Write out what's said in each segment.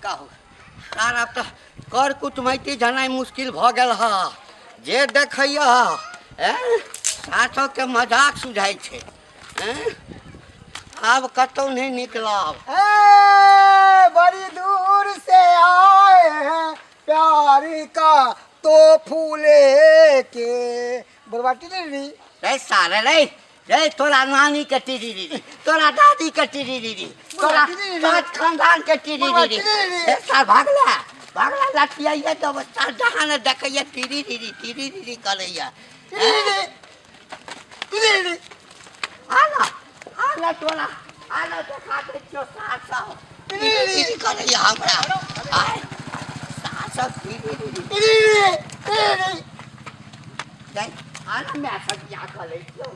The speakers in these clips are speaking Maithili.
कहू आर आब तऽ कर कुटमैती जनाइ मुश्किल भऽ गेल ह जे देखैया एँ सासोके मजाक सुझाइ छै एँ आब कतहु नहि निकलब। ए, बड़ी दूर से आए हैं प्यार का तो फूले के बुढ़वा टिटरी। रे सारे रे रे, तोरा नानी के टिरी री, तोरा दादी के टिरी री, तोरा सात खानदान के टिरी री। रे सार भागला भागला लठियाइया तब सार जहाँ ने देखैया टिरी री टिरी री करैया। टिरी री आना आना तोरा आना देखा दै छियौ सार सब टिरी री करैया हमरा। आय सार सब टिरी री टिरी री टिरी री। आना माय सब बियाह कऽ लै छियौ,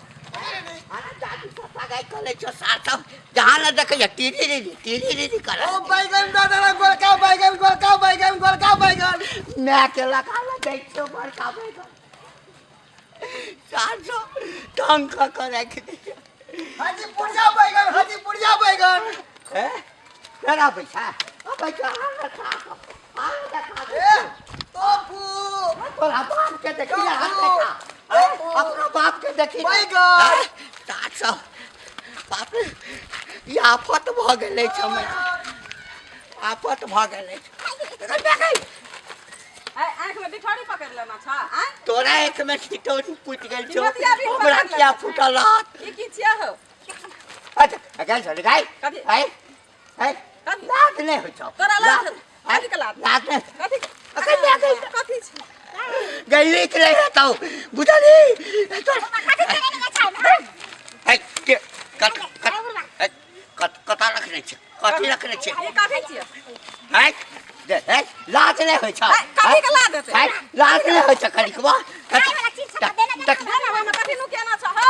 आना दादी सब सगाइ कऽ लै छियौ। सार सब जहाँ ने देखैया टिरी री टिरी री करै। ओ बैगन दादा गोलका बैगन, गोलका बैगन, गोलका बैगन। माय के लगा लऽ दै छियौ बड़का बैगन। सार सब तंग कऽ कऽ राखि दैया। हाजीपुरिया बैगन, हाजीपुरिया बैगन। हे फेर आबै छै, अबै छै। आना खा कऽ आना खा। ए टोफू तोरा बाप के देखी, हाथ देखा अपना बाप के देखी। बैगन तार सब बाप रे, ई आफत भऽ गेल अछि हमरा, आफत भऽ गेल अछि। आँखि में बिठौरी पकड़ लेना छा? आँय तोरा एक में ठिठौरी फूटि गेल छौ, मोतिया भी हमरा पकड़ किया लेना। फूटल रहत? ई की छियै हो? अच्छा गई छौ गई। कथी? है है कथी? लाज नहि होइ छौ? तोरा लाज? कथी के लाज? लाज नहि? कथी? अखन लए गेल। कथी छै? गई नीक नहि हेतौ, बुझलही? है के कत कत है कत कता रखने छै? कथी रखने छै? ई कथी छियै? है दे है, लाज नहि होइ छौ? है, कथी के लाज हेतै? है, लाज नहि होइ छौ कनिकबा? तक ना ओहिमे कथी नुकेना छ हो?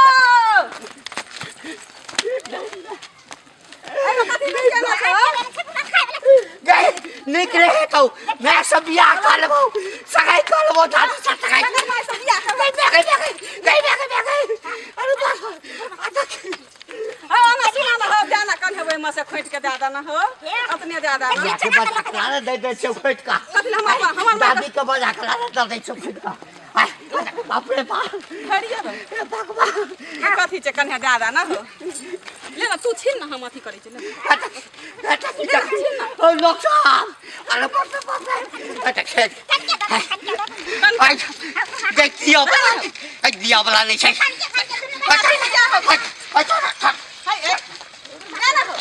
एहिमे कथी नुकेना छ हो? गई नीक रहे हेतौ, मैं सब बियाह कऽ लेबौ, सगाई कऽ लेबौ, दादी से सगाई। ककर माय से बियाह करबै? गई गई गई गई गई गई, अरे बाप आ देख। हो ना सुना ना हो, दे ना कन ओहिमे से खोटि के दए देना हो, अपने दए देना। के बजा के लाने दे दे छौ खोटि का। कथी ले? हमर हमर दादी के बजा के लाने दे दे छौ खोटि का। आय, बाप रे बाप। खड़िए हो। हे भगवान, ई कथी छै? कन्या दए देना हो, ले ना तू छीन ना, हम अथी करै छी, ले। ओ लोक साहब, अरे बाप रे बाप रे, अच्छा खेत आय गई दिया वाला, आई दिया वाला नहीं छै। अच्छा अच्छा अच्छा। है ए दे ना हो।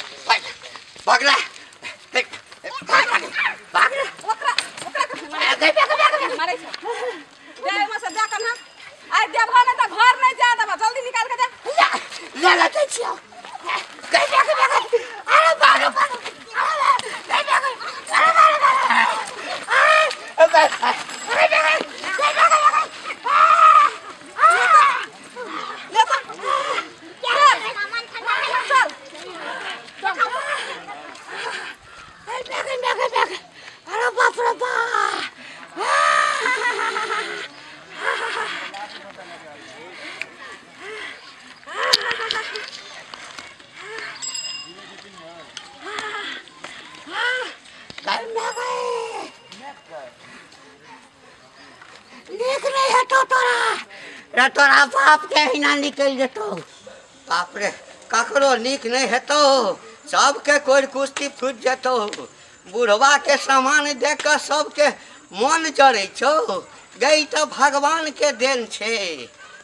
भागला भागला। ओकरा ओकरा कथी गई गई गई मारै छै? दे ओहिमे से दे कन्हा। आइ देबह नहि तऽ घर नहि जा देबह, जल्दी निकाल के दे। ले ले दै छियौ। गई गई गई, अरे बाप रे बाप, अरे गई गई, अरे बाप रे बाप, अरे गई गई गई गई। ले तऽ चल। अरे बाप रे बाप, नीक नहि हेतौ तोरा रे, तोरा बाप के अहिना निकलि जेतौ। बाप रे, ककरो नीक नहि हेतौ, सबके कोइ कुश्ती फुटि जेतौ। बुढ़वा के सामान देख कऽ सबके मन जरै छौ। गई तऽ भगवान के देन छै।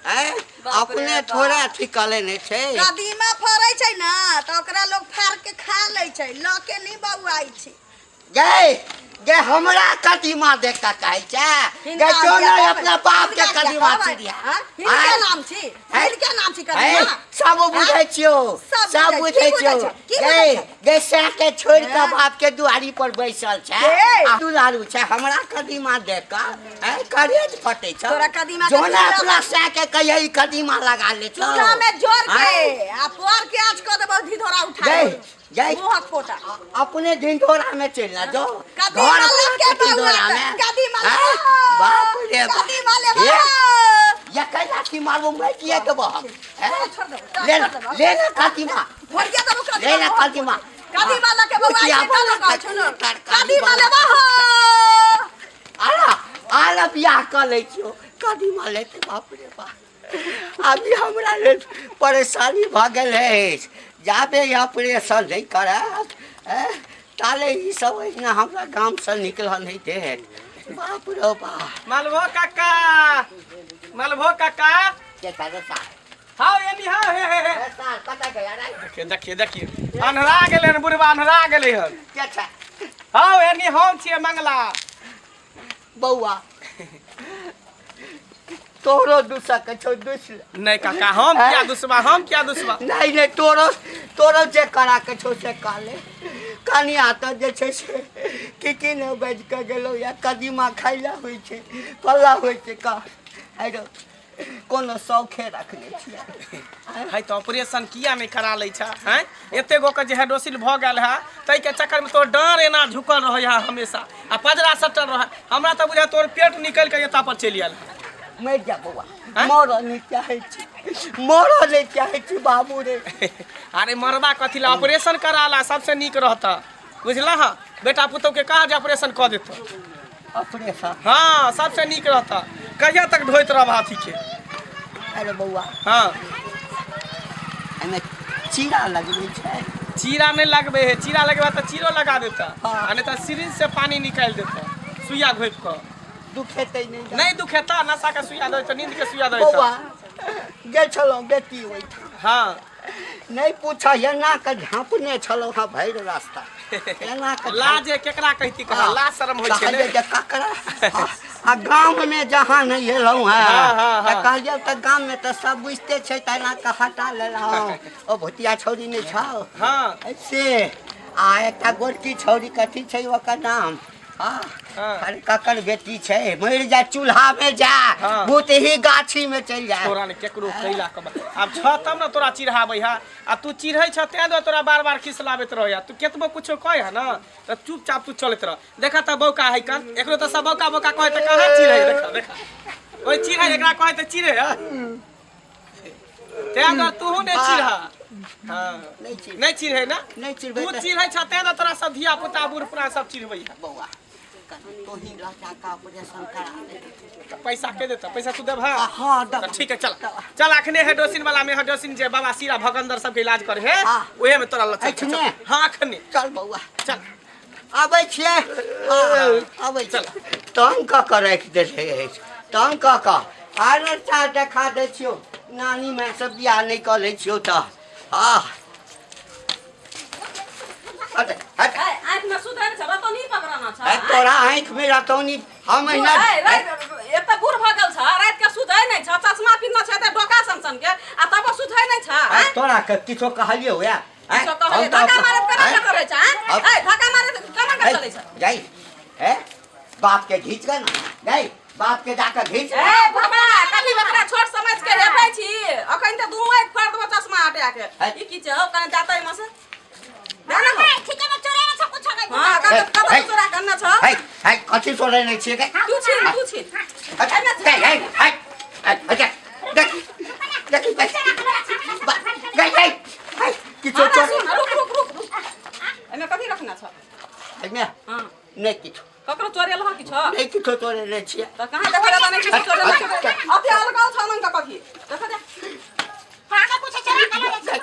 आँय बाप रे अपने बाप। थोड़ा अथी कऽ लेने छै। कदीमा फड़ै छै ने तऽ ओकरा लोग फाड़ के खा लै छै, लऽ के नहि बौआइ छै। गई गे, हमरा कदीमा देख कऽ कहै छै? गे जो ने अपना बाप के हिनका कदीमा कहबै? चिड़िया। हाँ? हिनके नाम छी, हिनके नाम छी कदीमा। सब बुझै छियौ, सब सब बुझै बुझै छी। छियौ। की गे बुझै छै? गे, सैह के छोड़ि कऽ हैं? बाप के दुआरी पर बैसल छै गे। आ दुलारू छै। हमरा कदीमा देख कऽ ऐ करेज फटै छौ। तोरा कदीमा के जो ने चूल्हा अपना सैह के कहियै ई कदीमा लगा ले छौ। चूल्हा में जोर के आँय? आ पोर के आँच कऽ देबौ, धिधोरा उठा गई लेबौ। गई मुँहक पोटा। अपने ढिंढोरा में चलि ना जो कदीमा घर लऽ के ढिंढोरा बौआ में। कदीमा आँय? लऽ। बाप रे बाप। कदीमा लेबौ। हे, ये कैला की मारबो मैं किए देबो हम? हैं? छोड़ देबौ, ले ना छोड़ देबौ। ले ना कदीमा। फोड़िया देबौ कदीमा। ले ना कदीमा। कदीमा लऽ के बौआ कुचिया छै, वाला कहलक कदीमा, छौ। तरकारी कदीमा वाला। कऽ लै छियौ कदीमा लेतै। बाप रे बाप, अभी हमरा लेल परेशानी भऽ गेल अछि। जाबे ऑपरेशन नहि करायब ताले ई सब एहिना हमरा गामसँ निकलऽ नहि देत। बाप रे बाप। मालभो काका, मालभो काका। के सारे सार? हाँ एनी, हाँ, हे हे हे। ए सार कतऽ गेला रे? देखिए देखिए देखिए, अन्हरा गेलै हन बुढ़बा, अन्हरा गेलै हन। के छै? हाँ एनी, हम छियै मंगला। बौआ, तोरो दुसक छौ, दुस ले। नहीं काका, हम क्या दुसबा, हम क्या दुसबा? नहीं नहीं, तोरो तोरो जे करा के छौ से कर ले। कनिया तऽ जे छै से की की नहि बाजि कऽ गेलौ या कदीमा खाइ लए होइ छै, फल्ला होइ छै। कह आइरो कोनो शौखे रखने छियै? है तऽ ऑपरेशन किया नहि करा लै छ? हैं, एते गो के जे हाइड्रोसिल भऽ गेल है, ताहिके चक्करमे तोर डाँड़ एना झुकल रहै है हमेशा आ पजरा सटल रहै। हमरा तऽ बुझाय तोर पेट निकलि कऽ एता पर चलि आयल है। मरि जा बौआ। आँय? मरऽ नहि चाहै छी, मरऽ नहि चाहै छी बाबू रे। अरे मरबा कथी ला, ऑपरेशन करा ला, सबसे नीक रहता, बुझलह? बेटा पुतहु के कह जे ऑपरेशन कऽ देतौ। ऑपरेशन? हाँ, सबसे नीक रहता। कहिया तक ढोइत रहब हाथी के? अरे बौआ। हाँ। एहिमे चीरा लगबै छै? चीरा नहि लगबै है। चीरा लगबे तऽ चीरो लगा देता। हाँ। आ नहि तऽ सिरिंज से पानी निकालि देता, सुइया घोपि कऽ। दुखेतै नहि? नहि दुखेता। नशा के सुइया दै तऽ नींद के सुइया दै। बौआ, गेल छलहुँ बेटी ओहिठाम। हाँ। नहि पूछ, एना कऽ झाँपने छलहुँ हँ भरि रास्ता, एना कऽ। लाज है, केकरा कहती कहा? हाँ। लाज शरम होइ छै। कहलियै ने जे ककरा आ गाममे जहाँ नहि एलहुँ हेँ। हाँ, हाँ, तऽ हाँ। कहलियै तऽ गाममे तऽ सब बुझिते छै, तऽ एना कऽ हटा लेलहुँ। ओ भुतिया छौरी नहि छौ? हाँ। से आ एकटा गोरकी छौरी, कथी छै ओकर नाम? हाँ। हाँ। अरे ककर बेटी छै, मरि जा, चूल्हामे जा। हाँ। भूतही गाछीमे चलि जा। तोरा ने केकरो कैला के आब छ तब ने तोरा चिढ़ाबै है। आ तू चिढ़ै छ तें दुआरे तोरा बार बार खिसलाबैत रहै। तू केतबो कुछो कहै है ना तऽ चुपचाप तू चलैत रह। देखा तऽ बौका है कन, एकरो तऽ सब बौका बौका कहै तऽ कहाँ चिढ़ै? देखा देखा, ओहि चिढ़ै, एकरा कहै तऽ चिढ़ै है। तें दुआरे तूहू नहि चिढ़। हाँ। नहि चिढ़। नहि चिढ़ै ना? नहि चिढ़बै। तू तऽ- चिढ़ै छ तें दुआरे तोरा सब धिया पुता बूढ़ पुरान सब चिढ़बै है। बौआ, कनि तोही लऽ जा कऽ ऑपरेशन करा दे। तऽ पैसा के देता? पैसा तू देबह? हाँ, तऽ देब। ठीक है, चल चल। अखने हेडोसिन वाला में, हेडोसिन जे बाबा सीरा भगंदर सबके इलाज करे है, हाँ। ओहे में तोरा लऽ चल। अखने? चल। हाँ, अखने। चल बौआ। चल। आबै छियै। हाँ, आबै चल। छियै। तंग कऽ कऽ राखि देले अछि, तंग कऽ कऽ। आरो चाह देखा दै छियौ, नानी माय से बियाह नहि कऽ लै छियौ तऽ। हाँ, हट हट। ए, आँखि में सुधर छै, रतौनी पकड़ाना छै। ए, तोरा आँखि में रतौनी हम ए, एहिना राति एते बूढ़ भऽ गेल छ, राति के सुधै नहि छ, चश्मा पिन्हने छ एते डोका सन सन के, आ तबो सुधै नहि छ? ए, आँय? तोरा के किछो कहलियौ या? आँय? किछो कहलियै? हम तऽ धक्का मारैत केना आँय? के करै छ, आँय? अब- ए, धक्का मारैत केना के चलै छ? जाई हे, बाप के घीच के ना जाई, बाप के जाके घीच। ए बाबा, कनि ओकरा छोट समझ के हेबै छी। अखन तऽ दुनू एक फाड़ देबो चश्मा हटा के। है। ई की छै हौ? कने जातै एहिमे से दे ना हौ। ठीक है, चोरे में सब कुछ हो गई। हाँ, है, कतऽ है। चोरा करना छ? है है, कथी सोरे नहीं छियै के? तू छीन, तू छीन। अच्छा, गई है है, अच्छा देख देखी, गई गई है किछो हाँ, चोर। सुन, रुक रुक रुक रुक, एहिमे कथी रखना छ? एहिमे? हाँ। नहि किछो। ककरो चोरेल हँ किछो? नहि, किछो चोरे नहि छियै। तऽ कहाँ देखै रहता नहि किछो चोरेल? अथी अलगल छ नंग कथी? देखा दे। आगे कुछ चोरा के ले छै।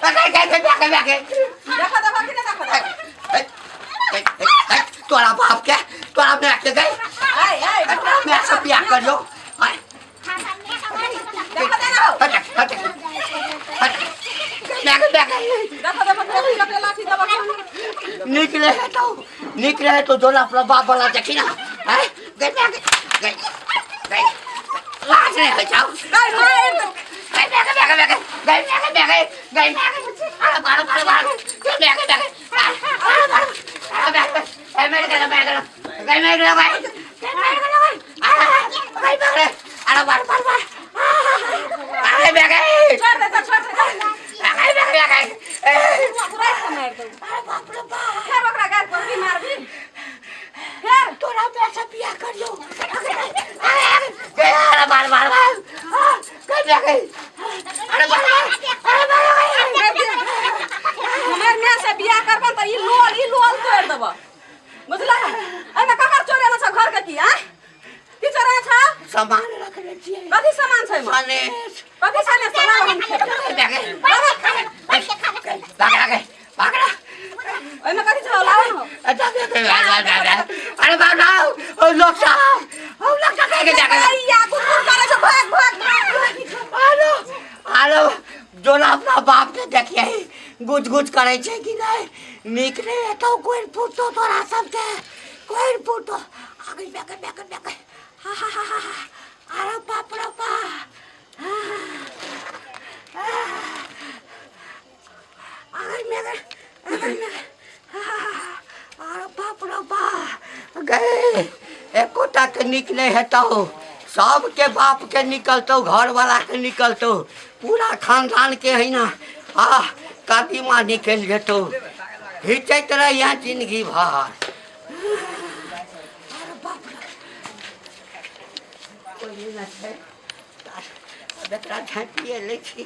गई गई गई गई गई। देखा देखा कि नहि देखा देखा? तोरा बाप के, तोरा माय के गई। आइ आइ। तोरा माय से बियाह करियो। देखा दे ना हौ। हट हट हट, माय के, माय के। देखा देखा, कते लाठी देबऽ। नीक रहे तो, नीक रहे तो जोला अपना बाप वाला देखी ना हैं। गई माय के, गई गई, लाज नहीं हो जाओ। गई मार। गई माय के, माय के, माय के, गई माय के, माय के, गई माय के, अरे मारो मारो मारो, गई माय के, माय के, अरे मारो, अरे माय के, गई माय के, माय के, गई माय के, गई गई माय के, गई गई माय के, अरे मार मार मार, अरे माय के। छोड़ दे तऽ, छोड़ दे। गई माय के, माय के। पूरा के मारि दऊ। अरे बाप रे बाप। फेर ओकरा गारि पर भी मारबी फेर। तोरा माय से बियाह करियो। अरे मार मार मार, गई माय गई, अरे मार मार, अरे मार गई। हमर माय से बियाह करबन तऽ ई लोल तोड़ि देबऽ, बुझलह? एहिमे ककर चोरेने छ घर के? की आँय, की चोरेने छ? सामान रखने छियै। कथी सामान छै एहिमे? सनेस। कथी सनेस छै? लाउ हम खेबै। पकड़ा पकड़ा। ओहिमे कथी छै? लाउ ने। अरे बाबा ओ लोक साहब ओ लोक साहब के जाके अइया गुदगुद करै छै, भाग भाग भाग भाग। आरो आरो जो ना अपना बाप के देखिए गुज गुज करे छै कि नहीं नीक नहीं हेतौ कोई फूटतो तोरा सबके कोई फूटतो आगे बेके बेके बेके हा हा हा हा अरे बाप रे बा आगे मेरे आगे मेरे अरे बाप रे बा गए एकोटा के नीक नहीं हेतौ सबके बाप के निकलतौ घरवाला के निकलतौ पूरा खानदान के है ना आ कदीमा निकलि जेतौ घिचैत रहिया जिंदगी भर। अरे बाप रे कोइ नहि छै आब एकरा झाँपिए लै छी।